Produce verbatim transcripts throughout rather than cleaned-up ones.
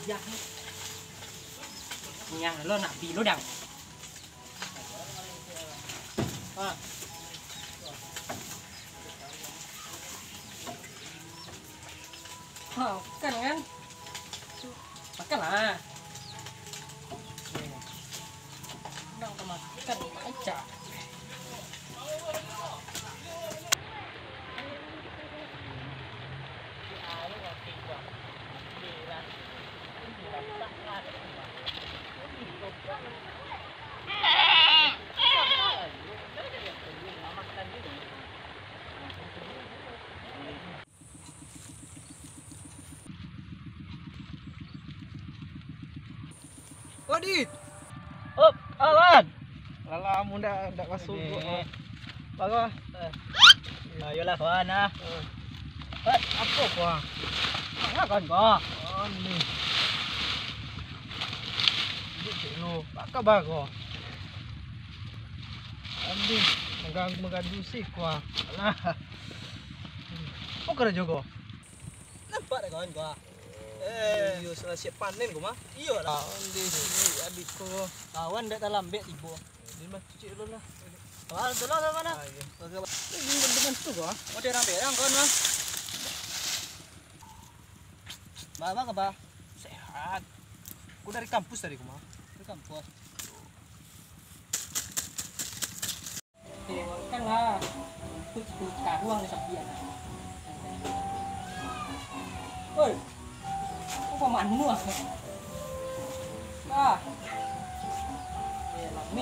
Nyah lo nak bilo dang. Ha. Ha, makan kan? Makanlah. Ndak makan, aja. Odit. Op, awan. Alah, mun dak, dak masuk. Ini. Bagus. Eh. Ayolah, kawan, ah. Eh. Eh, apo, kawan? Mana kawan kau? Oh, ni. Duduk dulu. Apa kabar kau? Aduh, mengganggu, mengganggu si kau. Alah. Apa kerja kau? Nampak dah kawan gua. Eh. Iyo, salah siap panen gua mah. Iyolah. Aduh, si adik kau. Kawan dak talambek tibo. Dia mah cuci dulu lah. Kawan, tolong lah mana? Ah, iya. Oke, Pak. Eh, ini teman tu gua. Oh, dia orang berang kawan mah. Ba, ba, ba. Sehat. Aku dari kampus tadi, aku mah. Dari kampus. Oke, kan lah. Itu sepuluh karuang ni sapi ada. Oi. Apa manu ah? Ah. Eh, lami.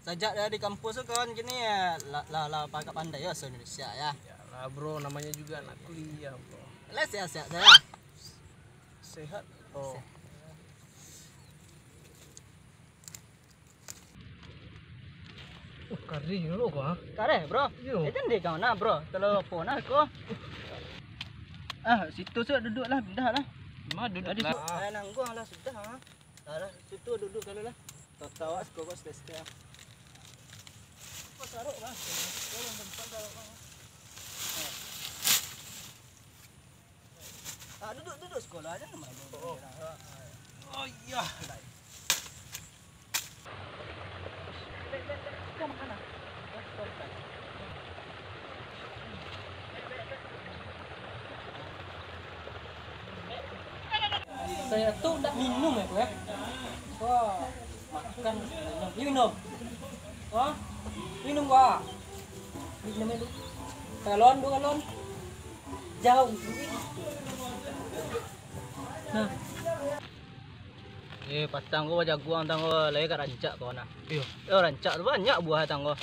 Sajak dari kampus tu kawan kini, lah, lah, lah, agak pandai yo bahasa Indonesia yo. Iyolah, bro, namanya juga anak kuliah, bro. Lah, sehat-sehat sajo. Sehat, bro. Sehat. Uh, karih dulu ko, ah. Karih, bro. Iyo. Eh, tadi kau nah, bro. Kalau apa nah ko. Ah, situ sudah duduk lah, pindah lah. Mah duduk lah. Tadi su-, eh, nangguang lah sudah, ah. Alah, situ duduk kalau lah. Tatawa siko kok stres-stres. Pas sarok, Bang. Tolong tempat sarok, Bang. Ah, duduk, duduk siko lah, jangan main. Oh. Oh, iya. Saya tu ndak minum ya, Bro, ya. Wah, makan, minum. Minum. Wah, minum, wah. Minum itu. Galon, dua galon. Jauh. Nah. Eh, patang ko bajaguang tang ko, lai ka rancak ko nah. Iyo. Eh, rancak tu banyak buah tang ko.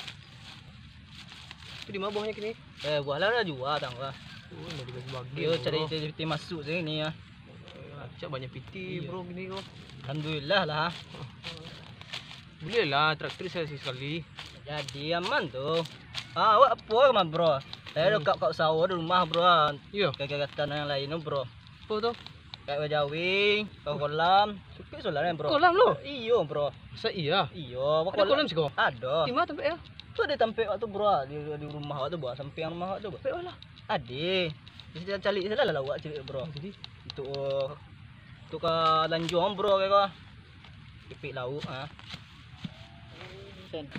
Tu di ma buahnyo kini? Eh, buah lah lah jua tang ko. Oh, lah dibagi-bagi. Iyo, cari, cari piti masuk sini ya. Rancak banyak piti, iyo, bro, kini ko. Alhamdulillah lah. Boleh lah, traktir saya sekali. Jadi aman tu. Ah, awak apa mah, bro? Saya hmm, dek kau sahur di rumah, bro. Iyo. Kegiatan yang lain tu, bro. Apo tu? Kayak bajawi, ka kolam. Suka kolam kan, bro? Kolam lo? Iyo, bro. Sa-, iya? Iyo, ado kolam siko? Ado. Di ma tampek yo? Tu ado tampek awak tu, bro. Di, di rumah awak tu, bro. Sampiang rumah awak tu, bro. Tampek awak lah. Ado. Di situ cari salah lah awak cari, bro. Jadi? Untuk, untuk ka lanjuang, bro, kayak ko. Ipik lauk, ha. Sen.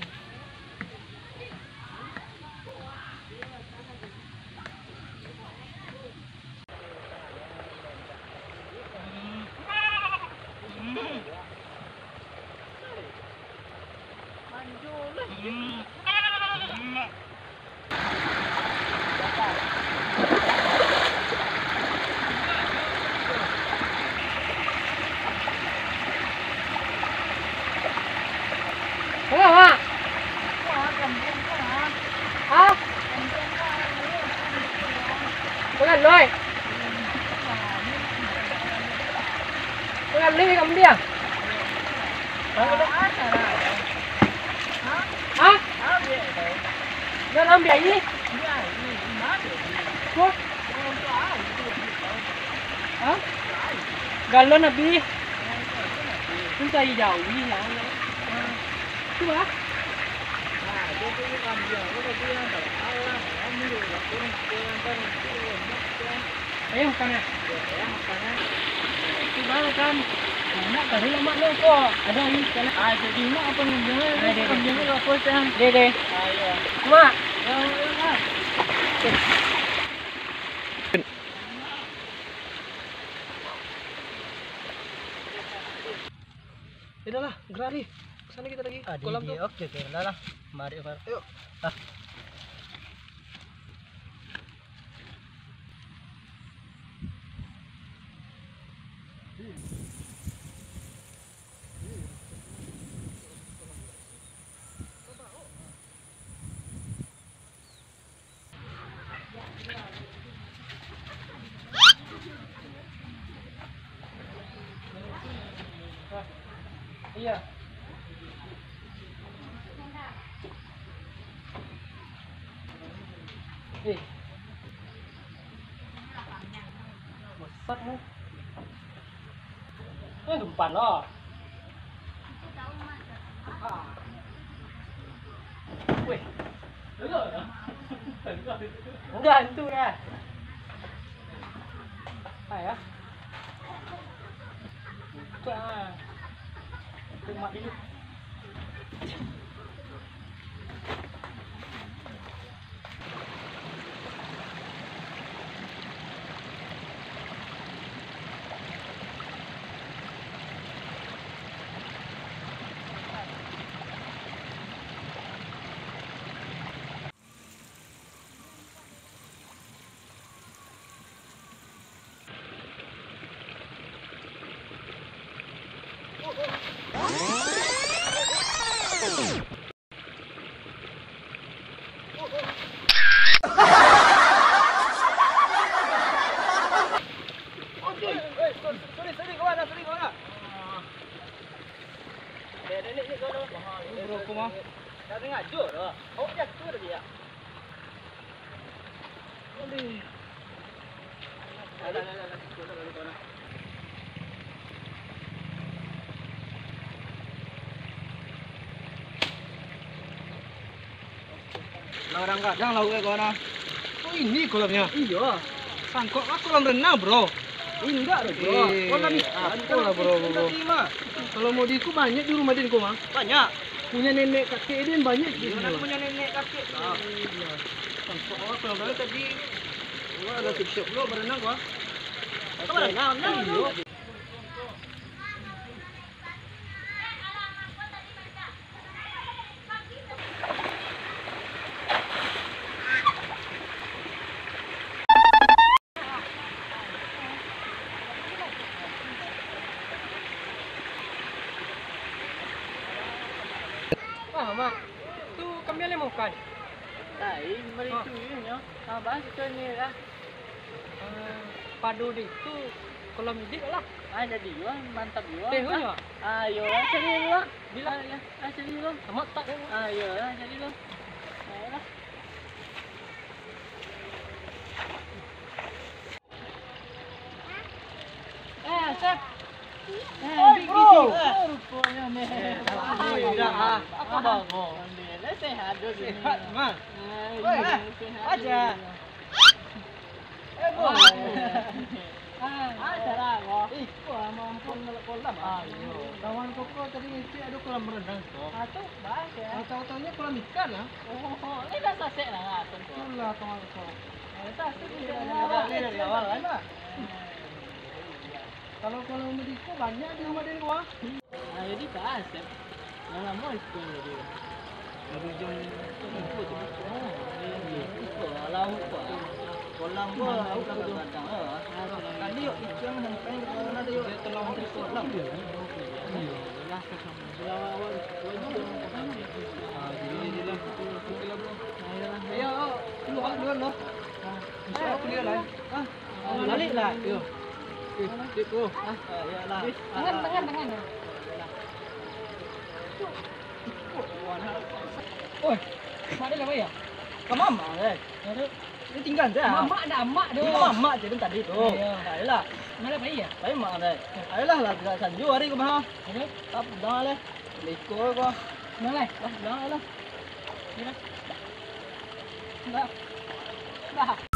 Halo, Mak. Hah? Bukan, Loi. Bukan, Loi, kamu diam. Hah? Dah ambil air? Kok? Hah? Galon habis. Minta air jauh ni, ya Allah. Tu lah. Ayo makan, ya. Itu banget kan. Mak, tadi lah, Mak, lu kok. Ada ni, sekali. Ah, jadi Mak apa ni? Jangan, Dek, Dek. Jangan, Dek. Apa, Cang? Dek, Dek. Ayo. Mak. Ya, ya, ya. Yaudahlah, gerak, Ri. Ke sana kita lagi. Ah, di, kolam di, tu. Oke, oke, udah lah. Mari, Far. Ayo. Ah. Iya. Eh. Bosan, eh. Eh, gempan lo. Ah. Weh. Enggak, itu dah. Apa ya? Buka. Itu mak dulu. Sorry, sorry, kawan, sorry, kawan. Eh, nenek ni kalau. Bro, aku mah. Dah dengar jok dah. Awak jatuh tadi ya. Aduh. Alah, alah, alah, alah. Ikut lah, ikut lah. Lah, orang gadang lah, weh, kawan, ah. Oh, ini kolamnya? Iyo. Sangkok lah kolam renang, bro. Indak doh, bro. Eh, kolam ikan, apo lah, bro, bro. Kalau mau di ko banyak di rumah den ko mah. Banyak. Punya nenek kakek den banyak di sini, Bang. Iyo, punya nenek kakek. Ah. Sangkok lah kolam renang tadi. Wah, lah siap-siap pulo berenang, Bang. Kau berenang, berenang, iyo. Ah, Mak. Tu kami alai makan. Lain, bari tu inyo. Ah, bahas tu ni lah. Ah, pado di tu kolam idik lah. Ah, jadi jua, mantap jua. Teh jua. Ah, iyo lah, cari lah. Bila? Ah, iyo, ah, cari lah. Amat tak, eh? Ah, iyo lah, cari lah. Ayo lah. Eh, Sep. Eh, oi, bro. Bik, bik, bik. Eh, ruponyo ni. Eh, alhamdulillah. Apo kabar, bro? Alhamdulillah, sehat jo. Sehat, Mas. Oi, sehat jo. Aja. Eh, bro. Ah, aja lah, bro. Ih, kok lamo ampun melok kolam, ah? Ah, iyo. Kawan koko tadi ngecek ado kolam renang, kok. Ah, tu, bahas ya. Ah, tahu-tahunya kolam ikan, ah. Oh, ini dah sasek lah, ah, tu. Itulah, kawan koko. Kalau kolam di ko banyak di rumah den ko, ah. Ah, jadi bahas, eh. Lah lamo iko jadi. Baru jam tigo tu. Oh, iyo. Iko lah, iko lah. Kolam ko, aku lah kadang-kadang, eh. Tadi yo, iko nan sampai di kolam, ado yo. Dia tolong di kolam. Iyo. Lah, ka sana. Lah, awak, awak. Ah, jadi, jadilah. Oke lah, bro. Ayolah. Ayo, keluar, keluar, no. Ah, insya Allah, kuliah lah. Ah. Balik lah. Yo. Eh, cek, bro. Ah, iyalah. Tangan, tangan, tangan. Oi, mak dia lah, Pak, ya? Ka mamak, eh. Aduh. Dia tinggal dah. Mamak dah, mak tu. Ini mamak je tadi tu. Iya. Ayolah. Mana Pak, ya? Pak, mak dah. Ayolah, lah, gerak sanjo hari ko, bah. Ayo. Tak pegang lah. Leko ko. Mana? Lah, pegang lah. Nah. Nah.